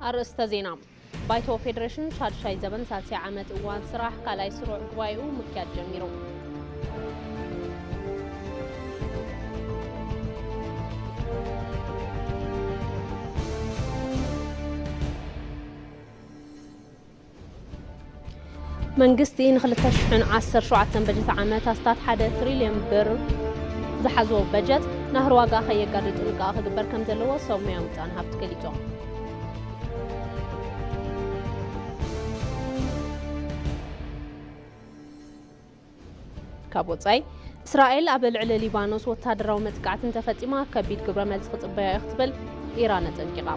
ኣርእስተ ዜና። ባይቶ ፌዴሬሽን ሻድሻይ ዘበን ሳልሳይ ዓመት እዋን ስራሕ ካልኣይ ስሩዕ ጉባኤኡ ምክያድ ጀሚሩ። መንግስቲ ንክልተ ሽሕን ዓሰርተ ሸውዓተን በጀት ዓመት ኣስታት ሓደ ትሪልዮን ብር ዝሓዞ በጀት ናህሪ ዋጋ ከየጋድድ ጥንቃቐ ክግበር ከም ዘለዎ ሰብ ሞያ ምጣነ ሃብቲ ገሊጾም። ካብ ወጻኢ፣ እስራኤል ኣብ ልዕሊ ሊባኖስ ወታደራዊ መጥቃዕቲ እንተፈጺማ ከቢድ ግብረ መልሲ ክጽበያ እዩ ክትብል ኢራን ኣጠንቂቓ።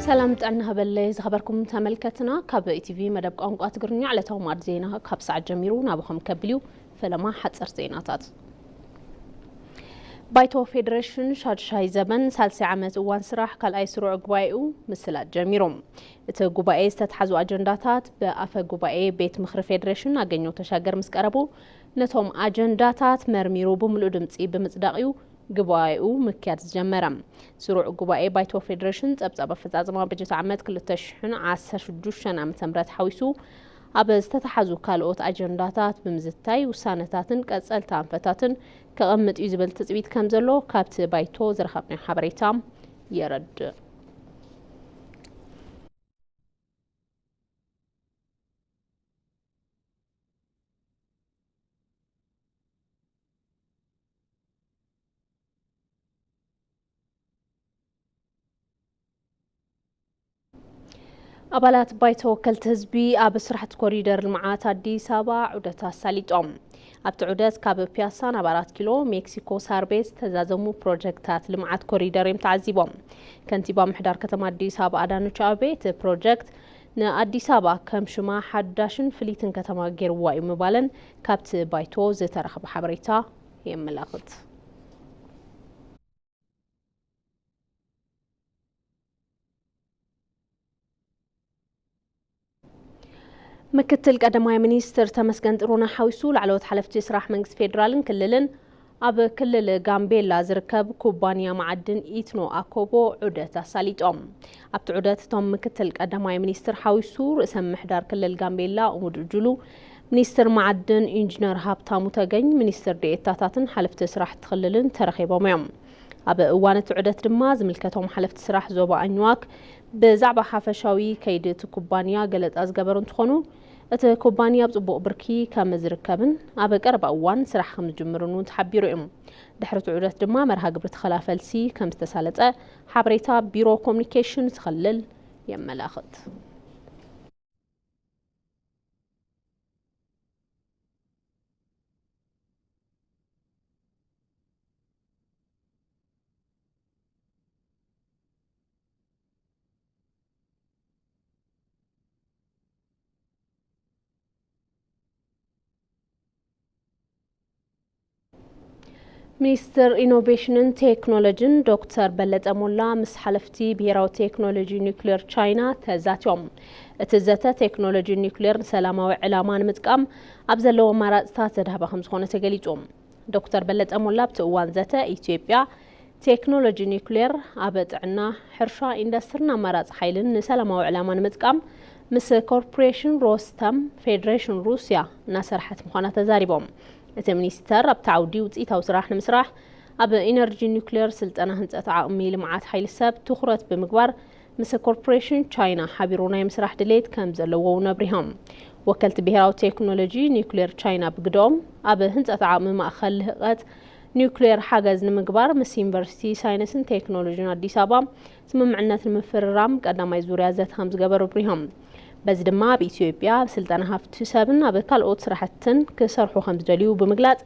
ሰላም ጥዕና ሃበለይ ዝኸበርኩም ተመልከትና፣ ካብ ኢቲቪ መደብ ቋንቋ ትግርኛ ዕለታዊ ማዕድ ዜና ካብ ሰዓት ጀሚሩ ናባኹም ከብል እዩ። ፈለማ ሓጸር ዜናታት። ባይቶ ፌዴሬሽን ሻድሻይ ዘበን ሳልሳይ ዓመት እዋን ስራሕ ካልኣይ ስሩዕ ጉባኤኡ ምስላጥ ጀሚሩ። እቲ ጉባኤ ዝተትሓዙ ኣጀንዳታት ብኣፈ ጉባኤ ቤት ምኽሪ ፌዴሬሽን ኣገኘው ተሻገር ምስ ቀረቡ፣ ነቶም ኣጀንዳታት መርሚሩ ብምሉእ ድምፂ ብምፅዳቕ እዩ ጉባኤኡ ምክያድ ዝጀመረ። ስሩዕ ጉባኤ ባይቶ ፌዴሬሽን ጸብጻብ ኣፈጻጽማ በጀት ዓመት ክልተ ሽሕን ዓሰርተ ሽዱሽተን ዓመተ ምህረት ሓዊሱ ኣብ ዝተተሓዙ ካልኦት ኣጀንዳታት ብምዝታይ ውሳነታትን ቀጸልቲ ኣንፈታትን ከቐምጥ እዩ ዝብል ትጽቢት ከም ዘሎ ካብቲ ባይቶ ዝረኸብናዮ ሓበሬታ የረድእ። ኣባላት ባይቶ ወከልቲ ህዝቢ ኣብ ስራሕቲ ኮሪደር ልምዓት ኣዲስ ኣበባ ዑደት ኣሳሊጦም። ኣብቲ ዑደት ካብ ፒያሳ ናብ ኣራት ኪሎ፣ ሜክሲኮ ሳር ቤት ዝተዛዘሙ ፕሮጀክታት ልምዓት ኮሪደር እዮም ተዓዚቦም። ከንቲባ ምሕዳር ከተማ ኣዲስ ኣበባ ኣዳነች ኣቤቤ እቲ ፕሮጀክት ንኣዲስ ኣበባ ከም ሽማ ሓዳሽን ፍልይትን ከተማ ገይርዋ እዩ ምባለን ካብቲ ባይቶ ዝተረኸበ ሓበሬታ የመላኽት። ምክትል ቀዳማይ ሚኒስትር ተመስገን ጥሩነህ ሓዊሱ ላዕለዎት ሓለፍቲ ስራሕ መንግስቲ ፌዴራልን ክልልን ኣብ ክልል ጋምቤላ ዝርከብ ኩባንያ መዓድን ኢትኖ ኣኮቦ ዑደት ኣሳሊጦም። ኣብቲ ዑደት እቶም ምክትል ቀዳማይ ሚኒስትር ሓዊሱ ርእሰ ምምሕዳር ክልል ጋምቤላ ኡሙድ ጁሉ፣ ሚኒስትር መዓድን ኢንጂነር ሃብታሙ ተገኝ፣ ሚኒስትር ዴኤታታትን ሓለፍቲ ስራሕቲ ክልልን ተረኺቦም እዮም። ኣብ እዋን እቲ ዑደት ድማ ዝምልከቶም ሓለፍቲ ስራሕ ዞባ ኣኝዋክ ብዛዕባ ሓፈሻዊ ከይዲ እቲ ኩባንያ ገለፃ ዝገበሩ እንትኾኑ፣ እቲ ኩባንያ ኣብ ፅቡቕ ብርኪ ከም ዝርከብን ኣብ ቀረባ እዋን ስራሕ ከም ዝጅምርን እውን ተሓቢሩ እዩ። ድሕሪ እቲ ዑደት ድማ መርሃ ግብሪ ተኸላ ፈልሲ ከም ዝተሳለጠ ሓበሬታ ቢሮ ኮሙኒኬሽን እቲ ክልል የመላኽት። ሚኒስትር ኢኖቬሽንን ቴክኖሎጂን ዶክተር በለጠ ሞላ ምስ ሓለፍቲ ብሄራዊ ቴክኖሎጂ ኒውክሌር ቻይና ተዛትዮም። እቲ ዘተ ቴክኖሎጂ ኒውክሌር ንሰላማዊ ዕላማ ንምጥቃም ኣብ ዘለዉ ኣማራፅታት ዘድሃበ ከም ዝኾነ ተገሊጹ። ዶክተር በለጠ ሞላ ኣብቲ እዋን ዘተ ኢትዮጵያ ቴክኖሎጂ ኒውክሌር ኣብ ጥዕና፣ ሕርሻ፣ ኢንዱስትሪን ኣማራፂ ሓይልን ንሰላማዊ ዕላማ ንምጥቃም ምስ ኮርፖሬሽን ሮስተም ፌዴሬሽን ሩስያ እናሰርሐት ምዃና ተዛሪቦም። እቲ ሚኒስተር ኣብቲ ዓውዲ ውፅኢታዊ ስራሕ ንምስራሕ ኣብ ኢነርጂ ኒውክሌር ስልጠና ህንፀት ዓቕሚ ልምዓት ሓይሊ ሰብ ትኹረት ብምግባር ምስ ኮርፖሬሽን ቻይና ሓቢሩ ናይ ምስራሕ ድሌት ከም ዘለዎ እውን ኣብሪሆም። ወከልቲ ብሄራዊ ቴክኖሎጂ ኒውክሌር ቻይና ብግደኦም ኣብ ህንፀት ዓቕሚ ማእኸል ልህቀት ኒውክሌር ሓገዝ ንምግባር ምስ ዩኒቨርሲቲ ሳይንስን ቴክኖሎጂን ኣዲስ ኣበባ ስምምዕነት ንምፍርራም ቀዳማይ ዙርያ ዘተ ከም ዝገበሩ ኣብሪሆም። በዚ ድማ ኣብ ኢትዮጵያ ኣብ ስልጠና ሃፍቲ ሰብን ኣብ ካልኦት ስራሕትን ክሰርሑ ከም ዝደልዩ ብምግላጽ፣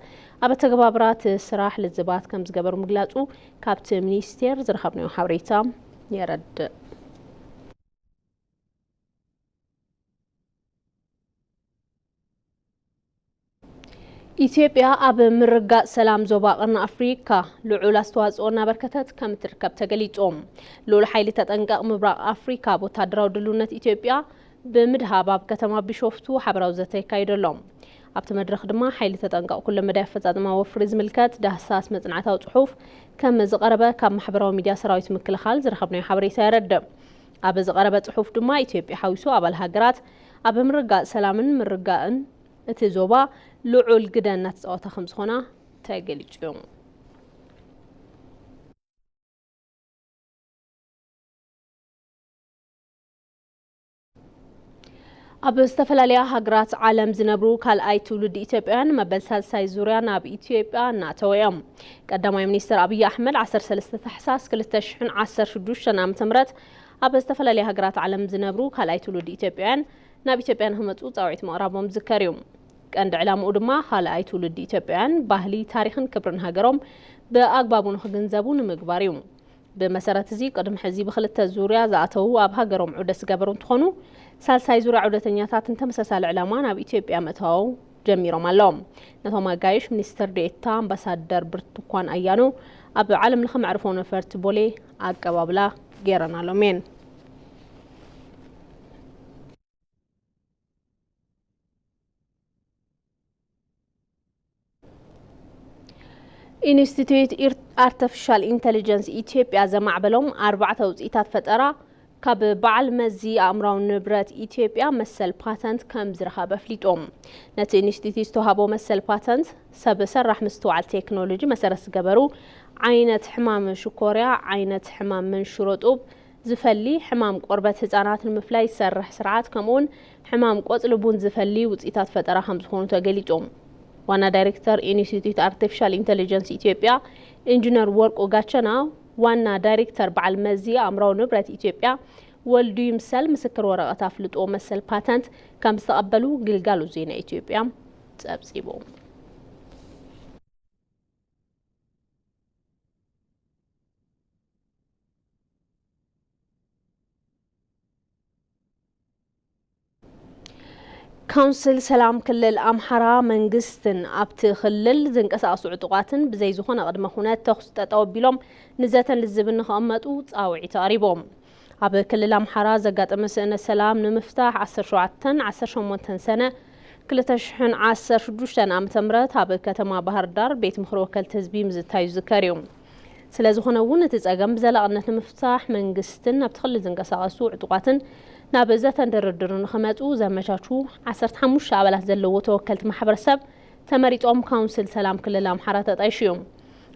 ኣብ ኣተገባብራ እቲ ስራሕ ልዝባት ከም ዝገበሩ ምግላጹ ካብቲ ሚኒስቴር ዝረኸብናዮ ሓበሬታ የረድእ። ኢትዮጵያ ኣብ ምርጋጽ ሰላም ዞባ ቀርኒ ኣፍሪካ ልዑል ኣስተዋጽኦ እናበርከተት ከም እትርከብ ተገሊጹ። ልዑል ሓይሊ ተጠንቀቕ ምብራቕ ኣፍሪካ፣ ብወታደራዊ ድልውነት ኢትዮጵያ ብምድሃብ ኣብ ከተማ ቢሾፍቱ ሓበራዊ ዘተ የካይዱ ኣሎ። ኣብቲ መድረኽ ድማ ሓይሊ ተጠንቀቕ ኩለ መዳይ ኣፈጻጽማ ወፍሪ ዝምልከት ዳህሳስ መጽናዕታዊ ጽሑፍ ከም ዝቐረበ ካብ ማሕበራዊ ሚድያ ሰራዊት ምክልኻል ዝረኸብናዮ ሓበሬታ የረድእ። ኣብ ዝቐረበ ጽሑፍ ድማ ኢትዮጵያ ሓዊሱ ኣባል ሃገራት ኣብ ምርጋጽ ሰላምን ምርጋእን እቲ ዞባ ልዑል ግደ እናተጻወታ ከም ዝኾና ተገሊጹ እዩ። ኣብ ዝተፈላለያ ሃገራት ዓለም ዝነብሩ ካልኣይ ትውልዲ ኢትዮጵያውያን መበል ሳልሳይ ዙርያ ናብ ኢትዮጵያ እናተወ እዮም። ቀዳማይ ሚኒስትር ኣብይ ኣሕመድ ዓሰርተ ሰለስተ ታሕሳስ ክልተ ሽሕን ዓሰርተ ሽዱሽተን ዓመተ ምህረት ኣብ ዝተፈላለያ ሃገራት ዓለም ዝነብሩ ካልኣይ ትውልዲ ኢትዮጵያውያን ናብ ኢትዮጵያ ንክመፁ ፃውዒት ምቕራቦም ዝዝከር እዩ። ቀንዲ ዕላምኡ ድማ ካልኣይ ትውልዲ ኢትዮጵያውያን ባህሊ፣ ታሪኽን ክብርን ሃገሮም ብኣግባቡ ንክግንዘቡ ንምግባር እዩ። ብመሰረት እዚ ቅድሚ ሕዚ ብክልተ ዙርያ ዝኣተዉ ኣብ ሃገሮም ዑደት ዝገበሩ እንትኾኑ፣ ሳልሳይ ዙርያ ዑደተኛታት ንተመሳሳሊ ዕላማ ናብ ኢትዮጵያ ምእታዎም ጀሚሮም ኣለዉ። ነቶም ኣጋይሽ ሚኒስትር ዴኤታ ኣምባሳደር ብርቱኳን ኣያኖ ኣብ ዓለም ለኸ መዕርፎ ነፈርቲ ቦሌ ኣቀባብላ ገይረናሎም እየን። ኢንስቲትዩት ኢር-፣ ኣርተፊሻል ኢንተሊጀንስ ኢትዮጵያ ዘማዕበሎም ኣርባዕተ ውፅኢታት ፈጠራ ካብ በዓል መዚ ኣእምራዊ ንብረት ኢትዮጵያ መሰል ፓተንት ከም ዝረኸበ ኣፍሊጦም። ነቲ ኢንስቲትዩት ዝተዋህቦ መሰል ፓተንት ሰብ ሰራሕ ምስትውዓል ቴክኖሎጂ መሰረት ዝገበሩ ዓይነት ሕማም ሽኮርያ፣ ዓይነት ሕማም መንሽሮ ጡብ ዝፈሊ፣ ሕማም ቆርበት ህፃናት ንምፍላይ ዝሰርሕ ስርዓት፣ ከምኡውን ሕማም ቆፅሊ ቡን ዝፈሊ ውፅኢታት ፈጠራ ከም ዝኾኑ ተገሊጾም። ዋና ዳይሬክተር ኢንስቲትዩት ኣርቲፊሻል ኢንተሊጀንስ ኢትዮጵያ ኢንጂነር ወርቁ ጋቸና፣ ዋና ዳይሬክተር በዓል መዚ ኣእምራዊ ንብረት ኢትዮጵያ ወልዱ ይምሰል ምስክር ወረቐት ኣፍልጦ መሰል ፓተንት ከም ዝተቐበሉ ግልጋሎት ዜና ኢትዮጵያ ጸብጺቡ። ካውንስል ሰላም ክልል ኣምሓራ መንግስትን ኣብቲ ክልል ዝንቀሳቐሱ ዕጡቓትን ብዘይ ዝኾነ ቅድመ ኩነት ተኹሲ ጠጠው ኣቢሎም ንዘተን ልዝብን ንኽቕመጡ ጻውዒት ኣቕሪቦም። ኣብ ክልል ኣምሓራ ዘጋጠመ ስእነት ሰላም ንምፍታሕ ዓሰርተ ሸውዓተን ዓሰርተ ሸሞንተን ሰነ ክልተ ሽሕን ዓሰርተ ሽዱሽተን ዓመተ ምህረት ኣብ ከተማ ባህር ዳር ቤት ምኽሪ ወከልቲ ህዝቢ ምዝታዩ ዝዝከር እዩ። ስለ ዝኾነ እውን እቲ ጸገም ብዘላቕነት ንምፍታሕ መንግስትን ኣብቲ ክልል ዝንቀሳቐሱ ዕጡቓትን ናብ ዘተን ድርድርን ንኽመጹ ዘመቻቹ ዓሰርተ ሓሙሽተ ኣባላት ዘለዎ ተወከልቲ ማሕበረሰብ ተመሪጾም ካውንስል ሰላም ክልል ኣምሓራ ተጣይሹ እዩ።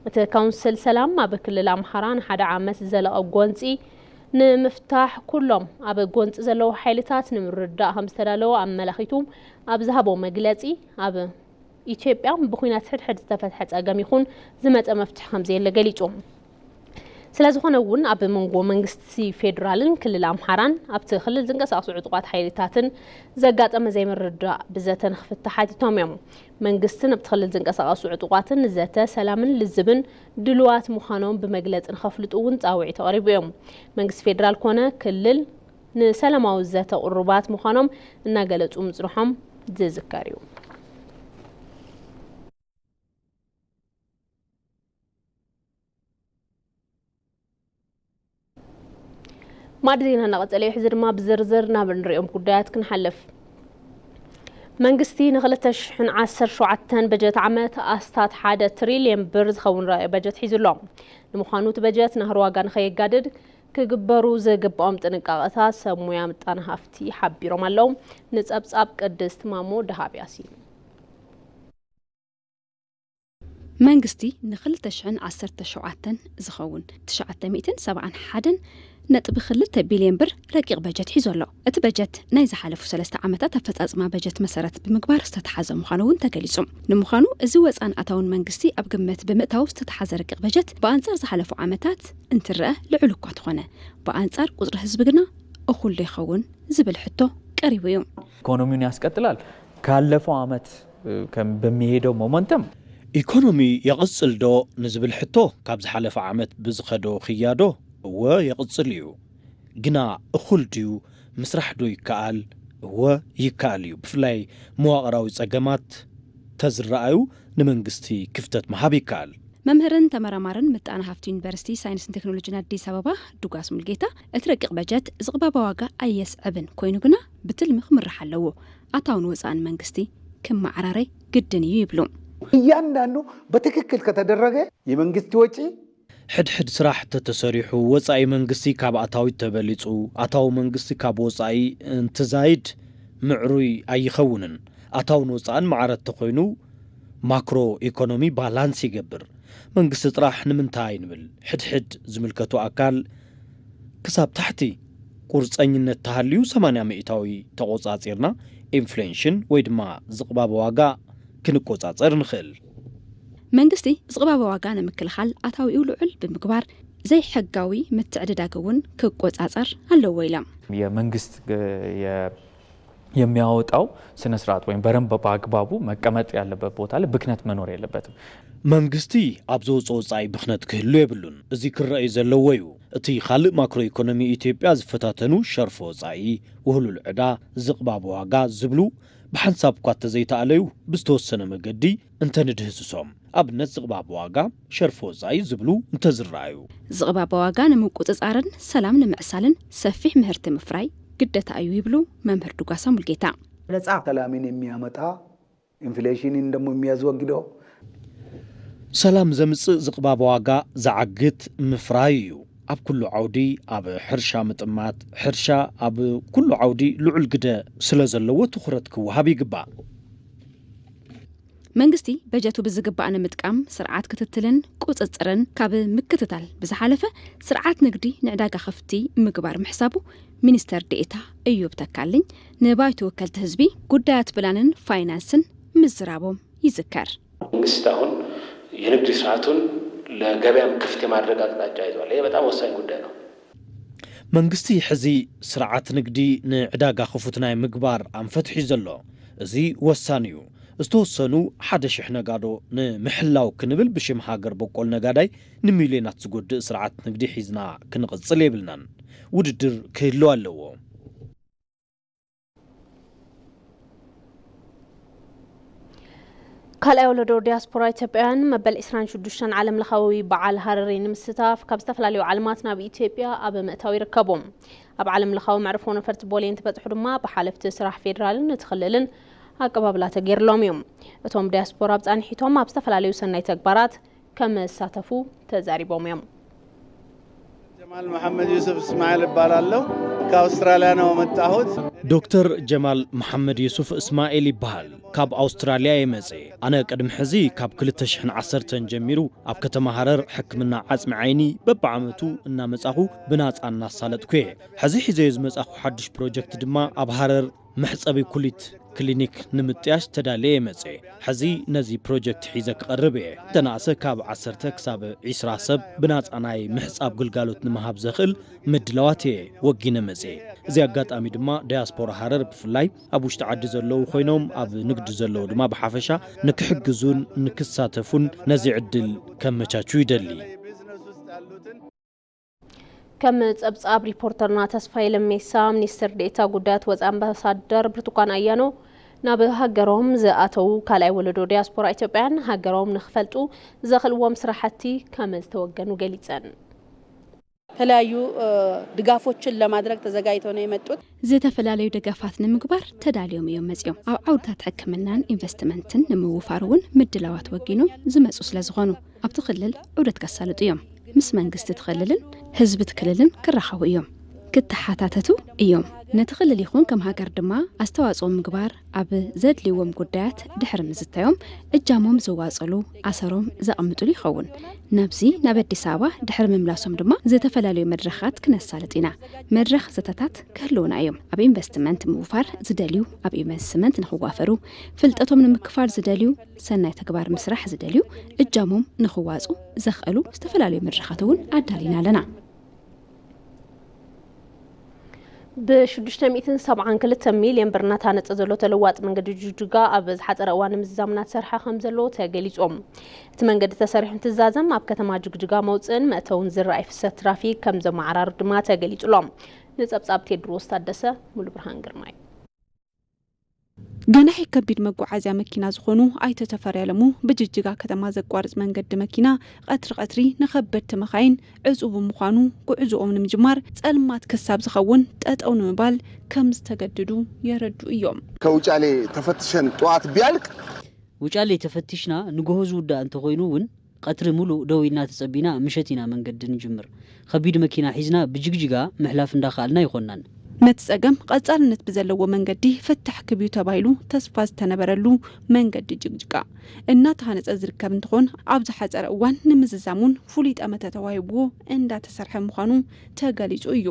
እቲ ካውንስል ሰላም ኣብ ክልል ኣምሓራ ንሓደ ዓመት ዝዘለቐ ጎንጺ ንምፍታሕ ኩሎም ኣብ ጎንጺ ዘለዉ ሓይልታት ንምርዳእ ከም ዝተዳለወ ኣመላኺቱ ኣብ ዝሃቦ መግለጺ፣ ኣብ ኢትዮጵያ ብኹናት ሕድሕድ ዝተፈትሐ ጸገም ይኹን ዝመጸ መፍትሒ ከም ዘየለ ገሊጹ። ስለ ዝኾነ እውን ኣብ መንጎ መንግስቲ ፌዴራልን ክልል ኣምሓራን ኣብቲ ክልል ዝንቀሳቐሱ ዕጡቓት ሓይልታትን ዘጋጠመ ዘይምርድዳእ ብዘተ ንክፍታሕ ሓቲቶም እዮም። መንግስትን ኣብቲ ክልል ዝንቀሳቐሱ ዕጡቓትን ንዘተ ሰላምን ልዝብን ድሉዋት ምዃኖም ብመግለጺ ንኸፍልጡ እውን ጻውዒት ኣቕሪቡ እዮም። መንግስቲ ፌዴራል ኮነ ክልል ንሰላማዊ ዘተ ቅሩባት ምዃኖም እናገለጹ ምጽንሖም ዝዝከር እዩ። ማዕዲ ዜና እናቐጸለ እዩ። ሕዚ ድማ ብዝርዝር ናብ እንሪኦም ጉዳያት ክንሓልፍ። መንግስቲ ንክልተ ሽሕን ዓሰርተ ሸውዓተን በጀት ዓመት ኣስታት ሓደ ትሪልየን ብር ዝኸውን ረቂቕ በጀት ሒዙ ኣሎ። ንምዃኑ እቲ በጀት ናህሪ ዋጋ ንኸየጋድድ ክግበሩ ዝግብኦም ጥንቃቐታት ሰብ ሙያ ምጣነ ሃፍቲ ሓቢሮም ኣለዉ። ንጸብጻብ ቅድስት ማሞ ደሃብ ያሲን። መንግስቲ ንክልተ ሽሕን ዓሰርተ ሸውዓተን ዝኸውን ትሽዓተ ሚእትን ሰብዓን ሓደን ነጥቢ ክልተ ቢልዮን ብር ረቂቕ በጀት ሒዙ ኣሎ። እቲ በጀት ናይ ዝሓለፉ ሰለስተ ዓመታት ኣፈጻጽማ በጀት መሰረት ብምግባር ዝተተሓዘ ምዃኑ እውን ተገሊጹ። ንምዃኑ እዚ ወጻን ኣታውን መንግስቲ ኣብ ግምት ብምእታው ዝተተሓዘ ረቂቕ በጀት ብኣንጻር ዝሓለፉ ዓመታት እንትረኣ ልዑል እኳ ተኾነ፣ ብኣንጻር ቁጽሪ ህዝቢ ግና እኹል ዶ ይኸውን ዝብል ሕቶ ቀሪቡ እዩ። ኢኮኖሚውን ያስቀጥላል። ካለፈው ዓመት በሚሄደው ሞመንተም ኢኮኖሚ ይቕጽል ዶ ንዝብል ሕቶ፣ ካብ ዝሓለፈ ዓመት ብዝኸዶ ክያዶ፣ እወ ይቕጽል እዩ። ግና እኹል ድዩ? ምስራሕ ዶ ይከኣል? እወ ይከኣል እዩ። ብፍላይ መዋቕራዊ ጸገማት ተዝረኣዩ፣ ንመንግስቲ ክፍተት ምሃብ ይከኣል። መምህርን ተመራማርን ምጣነ ሃፍቲ ዩኒቨርሲቲ ሳይንስን ቴክኖሎጂን ኣዲስ ኣበባ ዱጋስ ሙልጌታ፣ እቲ ረቂቕ በጀት ዝቕባበ ዋጋ ኣየስዕብን ኮይኑ ግና ብትልሚ ክምራሕ ኣለዎ። ኣታውን ወፃእን መንግስቲ ክመዓራረይ ግድን እዩ ይብሉ። እያንዳንዱ በትክክል ከተደረገ የመንግስት ወጪ ሕድሕድ ስራሕ ተተሰሪሑ ወፃኢ መንግስቲ ካብ ኣታዊት ተበሊፁ ኣታዊ መንግስቲ ካብ ወፃኢ እንትዛይድ ምዕሩይ ኣይኸውንን። ኣታውን ወፃእን ማዕረ ተኾይኑ ማክሮ ኢኮኖሚ ባላንስ ይገብር። መንግስቲ ጥራሕ ንምንታይ ንብል ሕድሕድ ዝምልከቱ ኣካል ክሳብ ታሕቲ ቁርፀኝነት ተሃልዩ ሰማንያ ሚእታዊ ተቆፃፂርና ኢንፍሌንሽን ወይ ድማ ዝቕባበ ዋጋ ክንቆፃፀር ንኽእል። መንግስቲ ዝቕባበ ዋጋ ንምክልኻል ኣታዊኡ ልዑል ብምግባር ዘይሕጋዊ ምትዕድዳግ እውን ክቆፃፀር ኣለዎ ኢሎም። የመንግስት የሚያወጣው ስነስርዓት ወይም በረንብ በአግባቡ መቀመጥ ያለበት ቦታ ላይ ብክነት መኖር የለበትም። መንግስቲ ኣብ ዘውፅኦ ወፃኢ ብክነት ክህሉ የብሉን። እዚ ክረኣይ ዘለዎ እዩ። እቲ ካልእ ማክሮ ኢኮኖሚ ኢትዮጵያ ዝፈታተኑ ሸርፎ ወፃኢ፣ ውህሉል ዕዳ፣ ዝቕባብ ዋጋ ዝብሉ ብሓንሳብ እኳ ተዘይተኣለዩ ብዝተወሰነ መገዲ እንተንድህስሶም ኣብነት ዝቕባብ ዋጋ ሸርፎ ወፃኢ ዝብሉ እንተዝረኣዩ። ዝቕባብ ዋጋ ንምቁፅፃርን ሰላም ንምዕሳልን ሰፊሕ ምህርቲ ምፍራይ ግደታ እዩ ይብሉ መምህር ዱጋሳ ሙልጌታ። ሰላምን የሚያመጣ ኢንፍሌሽንን ደግሞ የሚያስወግደው ሰላም ዘምፅእ ዝቕባብ ዋጋ ዝዓግት ምፍራይ እዩ። ኣብ ኩሉ ዓውዲ ኣብ ሕርሻ ምጥማት ሕርሻ ኣብ ኩሉ ዓውዲ ልዑል ግደ ስለ ዘለዎ ትኹረት ክወሃብ ይግባእ። መንግስቲ በጀቱ ብዝግባእ ንምጥቃም ስርዓት ክትትልን ቁፅፅርን ካብ ምክትታል ብዝሓለፈ ስርዓት ንግዲ ንዕዳጋ ክፍቲ ምግባር ምሕሳቡ ሚኒስተር ዴኤታ እዮብ ተካልኝ ንባይቶ ወከልቲ ህዝቢ ጉዳያት ፕላንን ፋይናንስን ምዝራቦም ይዝከር። መንግስት አሁን የንግድ ስርዓቱን ለገበያም ክፍት የማድረግ አቅጣጫ ይዟል። ይሄ በጣም ወሳኝ ጉዳይ ነው። መንግስቲ ሕዚ ስርዓት ንግዲ ንዕዳጋ ክፉት ናይ ምግባር ኣንፈት ሒዙ ዘሎ። እዚ ወሳኒ እዩ። ዝተወሰኑ ሓደ ሽሕ ነጋዶ ንምሕላው ክንብል ብሽም ሃገር በቆል ነጋዳይ ንሚልዮናት ዝጎድእ ስርዓት ንግዲ ሒዝና ክንቕጽል የብልናን። ውድድር ክህልው ኣለዎ። ካልኣይ ወለዶ ዲያስፖራ ኢትዮጵያውያን መበል ዕስራን ሽዱሽተን ዓለም ለኻዊ በዓል ሃረሪ ንምስታፍ ካብ ዝተፈላለዩ ዓለማት ናብ ኢትዮጵያ ኣብ ምእታው ይርከቡ። ኣብ ዓለም ለኻዊ መዕርፎ ነፈርቲ ቦሌ እንትበፅሑ ድማ ብሓለፍቲ ስራሕ ፌዴራልን እቲ ክልልን ኣቀባብላ ተገይርሎም እዮም። እቶም ዲያስፖራ ኣብ ፃንሒቶም ኣብ ዝተፈላለዩ ሰናይ ተግባራት ከም ዝሳተፉ ተዛሪቦም እዮም። ጀማል መሐመድ ዩሱፍ እስማኤል እባላለሁ። ከአውስትራሊያ ነው የመጣሁት። ዶክተር ጀማል መሐመድ ዩሱፍ እስማኤል ይበሃል። ካብ ኣውስትራልያ እየ መጽኤ። ኣነ ቅድሚ ሕዚ ካብ ክልተ ሽሕን ዓሰርተን ጀሚሩ ኣብ ከተማ ሃረር ሕክምና ዓጽሚ ዓይኒ በብዓመቱ እናመጻኹ ብናጻ እናሳለጥኩ እየ። ሕዚ ሒዘዮ ዝመጻኹ ሓድሽ ፕሮጀክት ድማ ኣብ ሃረር መሕጸቢ ኩሊት ክሊኒክ ንምጥያሽ ተዳልየ እየ መጽኤ። ሕዚ ነዚ ፕሮጀክት ሒዘ ክቐርብ እየ። እንተነኣሰ ካብ ዓሰርተ ክሳብ ዒስራ ሰብ ብናጻ ናይ ምሕጻብ ግልጋሎት ንምሃብ ዘኽእል ምድላዋት እየ ወጊነ መጽኤ። እዚ ኣጋጣሚ ድማ ዳያስፖራ ሃረር ብፍላይ ኣብ ውሽጢ ዓዲ ዘለዉ ኮይኖም ኣብ ንግዲ ዘለዉ ድማ ብሓፈሻ ንክሕግዙን ንክሳተፉን ነዚ ዕድል ከመቻቹ ይደሊ። ከም ጸብጻብ ሪፖርተርና ተስፋዬ ለሜሳ፣ ሚኒስትር ዴኤታ ጉዳያት ወጻኢ ኣምባሳደር ብርቱካን ኣያኖ፣ ናብ ሃገሮም ዝኣተዉ ካልኣይ ወለዶ ዲያስፖራ ኢትዮጵያውያን ሃገሮም ንኽፈልጡ ዘኽእልዎም ስራሕቲ ከም ዝተወገኑ ገሊጸን። የተለያዩ ድጋፎችን ለማድረግ ተዘጋጅተው ነው የመጡት። ዝተፈላለዩ ደገፋት ንምግባር ተዳልዮም እዮም መጺኦም። ኣብ ዓውድታት ሕክምናን ኢንቨስትመንትን ንምውፋር እውን ምድላዋት ወጊኖም ዝመጹ ስለ ዝኾኑ ኣብቲ ክልል ዑደት ከሳልጡ እዮም። ምስ መንግስቲ እቲ ክልልን ህዝቢ እቲ ክልልን ክራኸቡ እዮም፣ ክተሓታተቱ እዮም። ነቲ ክልል ይኹን ከም ሃገር ድማ ኣስተዋጽኦ ምግባር ኣብ ዘድልይዎም ጉዳያት ድሕሪ ምዝታዮም እጃሞም ዘዋጽሉ ኣሰሮም ዘቐምጥሉ ይኸውን። ናብዚ ናብ ኣዲስ ኣበባ ድሕሪ ምምላሶም ድማ ዝተፈላለዩ መድረኻት ክነሳልጥ ኢና። መድረኽ ዘተታት ክህልውና እዮም። ኣብ ኢንቨስትመንት ምውፋር ዝደልዩ ኣብ ኢንቨስትመንት ንክዋፈሩ፣ ፍልጠቶም ንምክፋል ዝደልዩ ሰናይ ተግባር ምስራሕ ዝደልዩ እጃሞም ንክዋፁ ዘኽእሉ ዝተፈላለዩ መድረኻት እውን ኣዳሊና ኣለና። ብ672 ሚልዮን ብር እናተሃነፀ ዘሎ ተለዋጢ መንገዲ ጅግጅጋ ኣብ ዝሓፀረ እዋን ንምዝዛም እናተሰርሐ ከም ዘሎ ተገሊፁ። እቲ መንገዲ ተሰሪሑ እንትዛዘም ኣብ ከተማ ጅግጅጋ መውፅእን መእተውን ዝረኣይ ፍሰት ትራፊክ ከም ዘመዓራርብ ድማ ተገሊፁ ኣሎ። ንፀብፃብ ቴድሮስ ታደሰ፣ ሙሉ ብርሃን ግርማይ። ገናሒ ከቢድ መጓዓዝያ መኪና ዝኾኑ ኣይተ ተፈሪ ኣለሙ፣ ብጅጅጋ ከተማ ዘቋርፅ መንገዲ መኪና ቀትሪ ቀትሪ ንኸበድቲ መኻይን ዕፁው ብምዃኑ፣ ጉዕዞኦም ንምጅማር ፀልማት ክሳብ ዝኸውን ጠጠው ንምባል ከም ዝተገድዱ የረድኡ እዮም። ከውጫሌ ተፈትሸን ጠዋት ቢያልቅ ውጫሌ ተፈቲሽና ንጎሆ ዝውዳእ እንተኾይኑ እውን ቀትሪ ሙሉእ ደው ኢልና ተጸቢና ምሸት ኢና መንገዲ ንጅምር። ከቢድ መኪና ሒዝና ብጅግጅጋ ምሕላፍ እንዳኸኣልና ኣይኾንናን። ነቲ ጸገም ቐጻልነት ብዘለዎ መንገዲ ፍታሕ ክህብ እዩ ተባሂሉ ተስፋ ዝተነበረሉ መንገዲ ጅግጅጋ እናተሃነጸ ዝርከብ እንትኾን፣ ኣብ ዝሓጸረ እዋን ንምዝዛም እውን ፍሉይ ጠመተ ተዋሂብዎ እንዳተሰርሐ ምዃኑ ተገሊጹ እዩ።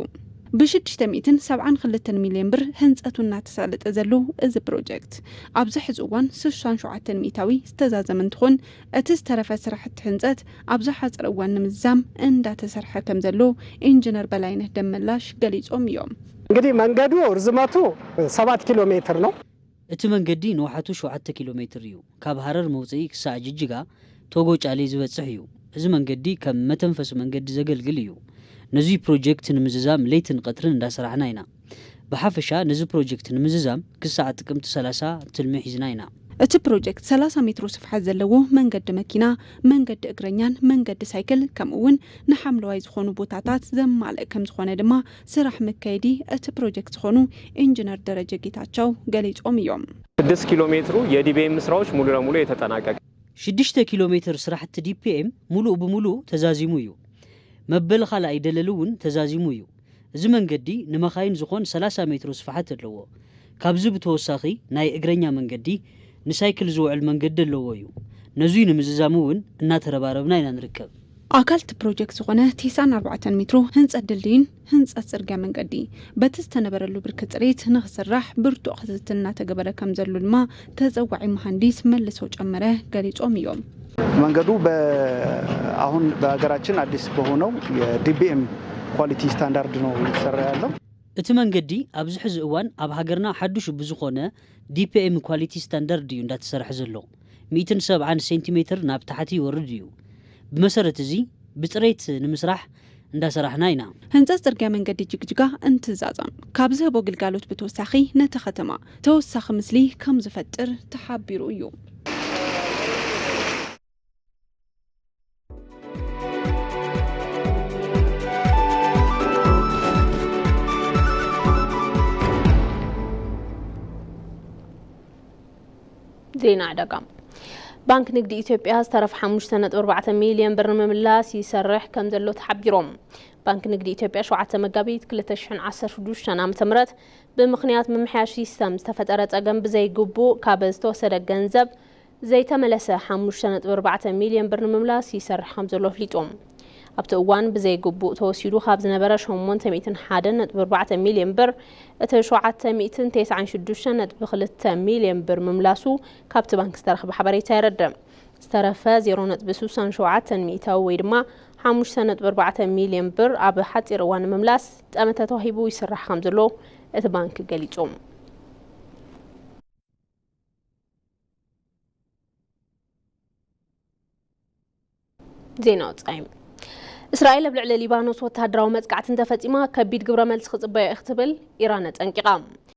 ብ672 ሚልዮን ብር ህንጸቱ እናተሳለጠ ዘሎ እዚ ፕሮጀክት፣ ኣብዚ ሕዚ እዋን 67 ሚእታዊ ዝተዛዘመ እንትኾን፣ እቲ ዝተረፈ ስራሕቲ ህንጸት ኣብ ዝሓጸረ እዋን ንምዝዛም እንዳተሰርሐ ከም ዘሎ ኢንጂነር በላይነህ ደመላሽ ገሊጾም እዮም። እንግዲህ መንገዱ ርዝመቱ ሰባት ኪሎ ሜትር ነው። እቲ መንገዲ ንውሓቱ ሸውዓተ ኪሎ ሜትር እዩ። ካብ ሃረር መውፅኢ ክሳዕ ጅጅጋ ቶጎ ጫሌ ዝበፅሕ እዩ። እዚ መንገዲ ከም መተንፈሲ መንገዲ ዘገልግል እዩ። ነዙይ ፕሮጀክት ንምዝዛም ለይትን ቀትርን እንዳሰራሕና ኢና። ብሓፈሻ ነዚ ፕሮጀክት ንምዝዛም ክሳዕ ጥቅምቲ ሰላሳ ትልሚ ሒዝና ኢና። እቲ ፕሮጀክት 30 ሜትሮ ስፍሓት ዘለዎ መንገዲ መኪና፣ መንገዲ እግረኛን መንገዲ ሳይክል ከምኡ እውን ንሓምለዋይ ዝኾኑ ቦታታት ዘማልእ ከም ዝኾነ ድማ ስራሕ መካየዲ እቲ ፕሮጀክት ዝኾኑ ኢንጂነር ደረጀ ጌታቸው ገሊጾም እዮም። ስድስት ኪሎ ሜትሩ የዲቤም ስራዎች ሙሉ ለሙሉ የተጠናቀቀ። ሽዱሽተ ኪሎ ሜትር ስራሕቲ ዲፒኤም ሙሉእ ብሙሉእ ተዛዚሙ እዩ። መበል ካልኣይ ደለል እውን ተዛዚሙ እዩ። እዚ መንገዲ ንመኻይን ዝኾን ሰላሳ ሜትሮ ስፍሓት ኣለዎ። ካብዚ ብተወሳኺ ናይ እግረኛ መንገዲ፣ ንሳይክል ዝውዕል መንገዲ ኣለዎ እዩ። ነዙይ ንምዝዛሙ እውን እናተረባረብና ኢና ንርከብ። ኣካል እቲ ፕሮጀክት ዝኾነ ቴሳን ኣርባዕተን ሜትሮ ህንፀት ድልድይን ህንፀት ፅርግያ መንገዲ በቲ ዝተነበረሉ ብርኪ ፅሬት ንክስራሕ ብርቱዕ ክትትል እናተገበረ ከም ዘሎ ድማ ተፀዋዒ መሃንዲስ መልሰው ጨመረ ገሊጾም እዮም። መንገዱ በ- አሁን በሀገራችን አዲስ በሆነው የዲቢኤም ኳሊቲ ስታንዳርድ ነው እየተሰራ ያለው። እቲ መንገዲ ኣብዚ ሕዚ እዋን ኣብ ሃገርና ሓዱሽ ብዝኾነ ዲፒኤም ኳሊቲ ስታንዳርድ እዩ እንዳተሰርሐ ዘሎ። ሚእትን ሰብዓን ሴንቲሜትር ናብ ታሕቲ ይወርድ እዩ። ብመሰረት እዚ ብፅሬት ንምስራሕ እንዳሰራሕና ኢና። ህንፀት ፅርግያ መንገዲ ጅግጅጋ እንትዛዘም ካብ ዝህቦ ግልጋሎት ብተወሳኺ ነቲ ከተማ ተወሳኺ ምስሊ ከም ዝፈጥር ተሓቢሩ እዩ። ዜና ዕዳጋ። ባንክ ንግዲ ኢትዮጵያ ዝተረፈ ሓሙሽተ ነጥቢ ኣርባዕተ ሚልዮን ብር ንምምላስ ይሰርሕ ከም ዘሎ ተሓቢሮም። ባንክ ንግዲ ኢትዮጵያ ሸውዓተ መጋቢት ክልተ ሽሕን ዓሰርተ ሽዱሽተን ዓመተ ምህረት ብምኽንያት ምምሕያሽ ሲስተም ዝተፈጠረ ጸገም ብዘይግቡእ ካብ ዝተወሰደ ገንዘብ ዘይተመለሰ ሓሙሽተ ነጥቢ ኣርባዕተ ሚልዮን ብር ንምምላስ ይሰርሕ ከም ዘሎ ኣፍሊጡ። ኣብቲ እዋን ብዘይግቡእ ተወሲዱ ካብ ዝነበረ ሸሞንተ ሚእትን ሓደን ነጥቢ ኣርባዕተ ሚልዮን ብር እቲ ሸውዓተ ሚእትን ተስዓን ሽዱሽተን ነጥቢ ክልተ ሚልዮን ብር ምምላሱ ካብቲ ባንክ ዝተረኽበ ሓበሬታ የረድእ። ዝተረፈ ዜሮ ነጥቢ ስሳን ሸውዓተን ሚእታዊ ወይ ድማ ሓሙሽተ ነጥቢ ኣርባዕተ ሚልዮን ብር ኣብ ሓፂር እዋን ንምምላስ ጠመተ ተዋሂቡ ይስራሕ ከም ዘሎ እቲ ባንክ ገሊፁ። ዜና ወጻኢ። እስራኤል ኣብ ልዕሊ ሊባኖስ ወተሃደራዊ መጥቃዕቲ እንተፈጺማ ከቢድ ግብረ መልሲ ክጽበዮ እየ ክትብል ኢራን ኣጠንቂቓ።